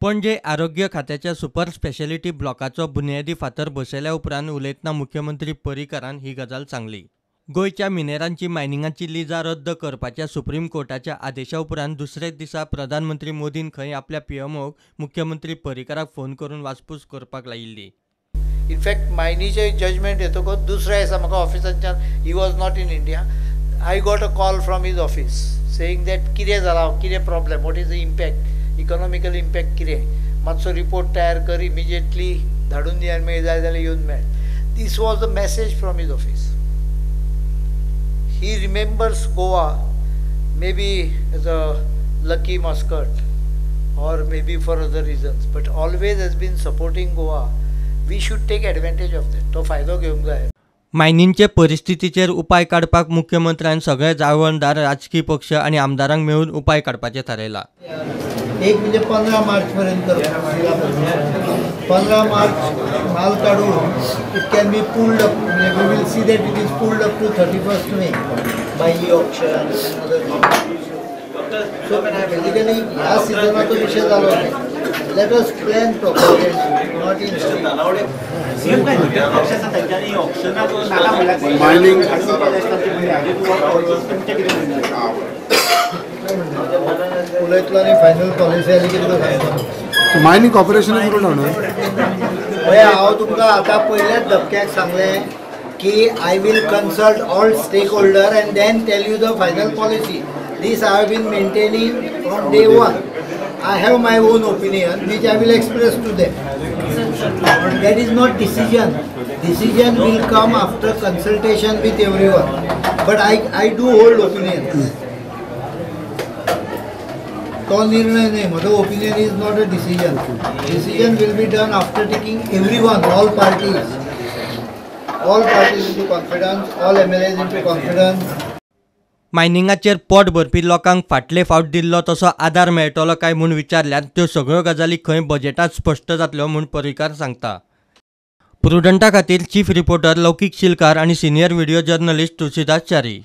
पणजे आरोग्य खात्याच्या super speciality ब्लॉकाचो बुन्यादी फातर बसयल्या उपरांत उलयतना मुख्यमंत्री पर्रीकारान ही गजाल सांगली. गोंयच्या मिनेरांची मायनिंगाची लिजां रद्द करपाच्या सुप्रीम कोर्टाच्या आदेशा उपरांत दुसरेच दिसा प्रधानमंत्री मोदीन खंय आपल्या पीएमओक मुख्यमंत्री पर्रीकाराक फोन करून वासपूस करपाक लायिल्ली. इनफॅक्ट मायनीचे जजमेंट येतकच दुसऱ्या दिसा म्हाका ऑफिसांतल्यान, he was not in India, I got a call from his office saying that कितें जालां, कितें problem, what is the impact, economical impact कितें, मातसो रिपोर्ट तयार कर, इमिजिएटली धाडून दी आनी मागीर जाय जाल्यार येवन मेळ. This was the message from his office. He remembers Goa maybe as a lucky mascot or maybe for other reasons, but always has been supporting Goa. We should take advantage of that. तो फायदो घेवंक जाय. मायनिंगचे परिस्थितीचेर उपाय काडपाक मुख्यमंत्र्यान सगळे जाळवणदार, राजकी पक्ष आनी आमदारांक मेळून उपाय काडपाचें थारायलां. एक म्हणजे 15 मार्च पर्यंत, 15 मार्च माल काडून it can be pulled up, we will see that it is pulled up to 31 May by e auction and other. So basically ह्या सिजनाचो विशय जालो न्ही. Let us plan properly, not in mining. उलयतलो आनी फायनल पॉलिसी आली की तुका सांगता. मायनिंग कॉर्पोरेशन करून न्हू. पळय, हांव तुमकां आतां पयल्याच धपक्याक सांगलें की I will consult all stakeholder and then tell you the final policy. This I have been maintaining from day one. I have my own opinion which I will express to them. That is not decision. Decision will come after consultation with everyone. But I do hold opinion. तो निर्णय न्ही, म्हजो opinion is not a decision. Decision will be done after taking everyone, all parties into confidence, all MLAs into confidence. मायनिंगाचेर पोट भरपी लोकांक फाटले फावट दिल्लो तसो आदार मेळटलो काय म्हूण विचारल्यार त्यो सगळ्यो गजाली खंय बजेटांत स्पश्ट जातल्यो म्हूण पर्रीकार सांगता. प्रुडंटा खातीर चीफ रिपोर्टर लौकीक शिलकार आनी senior video journalist Tulsidas Chari.